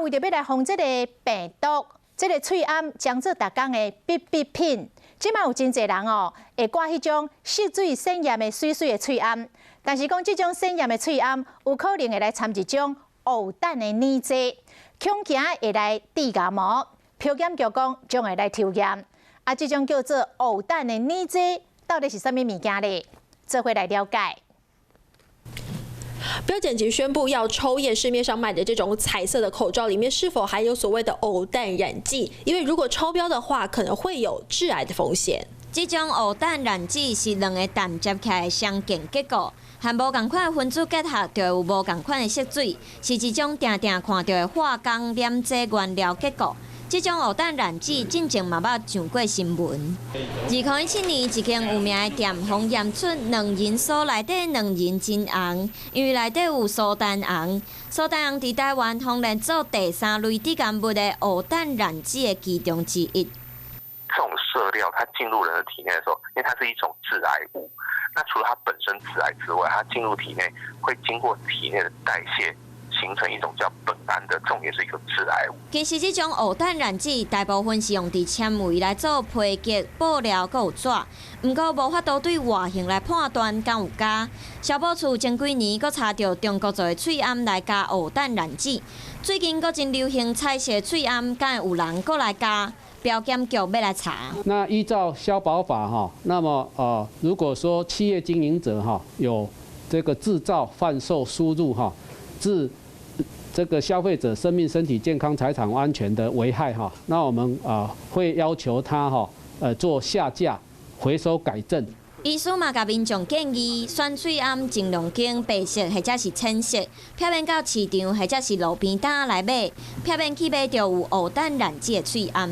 為著欲來防這個病毒，這個喙罨將做逐工的必備品。這馬有真濟人哦，會掛彼種色水鮮豔的媠媠的喙罨，但是講這種鮮豔的喙罨有可能會來摻一種偶氮的染劑，恐驚會來致癌哦。標檢局講將會來抽驗，啊，這種叫做偶氮的染劑到底是啥物物件咧？做伙來了解。標檢局宣布要抽驗市面上賣的這種彩色的口罩，裡面是否含有所謂的偶氮染劑？因為如果超標的話，可能會有致癌的風險。這種偶氮染劑是兩个氮接起來的相鍵結構，和無仝款的分子結合，就會有無仝款的色水，是一種定定看著的化工染劑原料結構。這種偶氮染劑進前嘛捌上過新聞。2017年，一間有名的店予驗出卵仁酥內底卵仁真紅，因為內底有蘇丹紅。蘇丹紅佇台灣予列做第三類致癌物的偶氮染劑的其中之一。這種色料它進入人的體內的時候，因為它是一種致癌物。那除了它本身致癌之外，它進入體內會經過體內的代謝，形成一種叫苯胺的，這種也是一個致癌物。其實這種偶氮染劑大部分是用佇纖維來做皮革、布料，閣有紙。毋過無法度對外形來判斷敢有加。消保處前幾年閣查著中國做的喙罨來加偶氮染劑，最近閣真流行彩色喙罨，敢會有人閣來加？標檢局欲來查。那依照消保法哈，那麼如果說企業經營者哈有這個製造、販售、輸入哈，致這個消費者生命、身體健康、財產安全的危害哈，那我們啊會要求他哈做下架、回收、改正。醫師嘛共民眾建議，選喙罨盡量揀白色或者是淺色，避免到市場或者是路邊攤來買，避免去買著有偶氮染劑的喙罨。